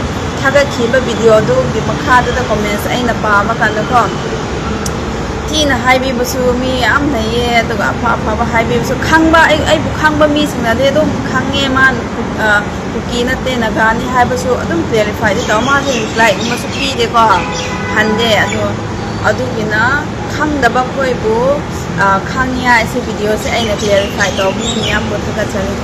ꯊꯥꯒꯠꯈꯤꯕ ꯚꯤꯗꯤꯑꯣꯗꯨꯒꯤ ꯃꯈꯥꯗꯨꯗ ꯀꯣꯃꯦꯟꯁ ꯑꯩꯅ ꯄꯥꯕ ꯀꯥꯟꯗꯀꯣ, ꯊꯤꯅ ꯍꯥꯏꯕꯤꯕꯁꯨ ꯃꯤ ꯌꯥꯝ ꯂꯩꯌꯦ, ꯑꯗꯨꯒ ꯑꯐ ꯑꯐꯕ ꯍꯥꯏꯕꯤꯕꯁꯨ꯫ ꯈꯪꯕ, ꯑꯩ, ꯑꯩꯕꯨ ꯈꯪꯕ ꯃꯤꯁꯤꯡꯅꯗꯤ ꯑꯗꯨꯝ ꯈꯪꯉꯦ, ꯃꯥ ꯀꯨ-, ꯑ, ꯀꯨꯀꯤ ꯅꯠꯇꯦ, ꯅꯥꯒꯥꯅꯤ ꯍꯥꯏꯕꯁꯨ ꯑꯗꯨꯝ ꯀ꯭ꯂꯦꯔꯤꯐꯥꯏꯗꯤ ꯇꯧ꯫ ꯃꯥꯁꯦ ꯔꯤꯄ꯭ꯂꯥꯏꯒꯨꯝꯕꯁꯨ ꯄꯤꯗꯦꯀꯣ, ꯍꯟꯗꯦ꯫ ꯑꯗꯣ ꯑꯗꯨꯒꯤꯅ ꯈꯪꯗꯕ ꯑꯩꯈꯣꯏꯕꯨ, ꯑ, ꯈꯪꯅꯤꯡꯉꯥꯏ ꯁꯤ ꯚꯤꯗꯤꯑꯣꯁꯦ ꯑꯩꯅ ꯀ꯭ꯂꯦꯔꯤꯐꯥꯏ ꯇꯧꯕꯅꯤ꯫ ꯃꯤꯌꯥꯝꯕꯨ ꯊꯥꯒꯠꯆꯔꯤ꯫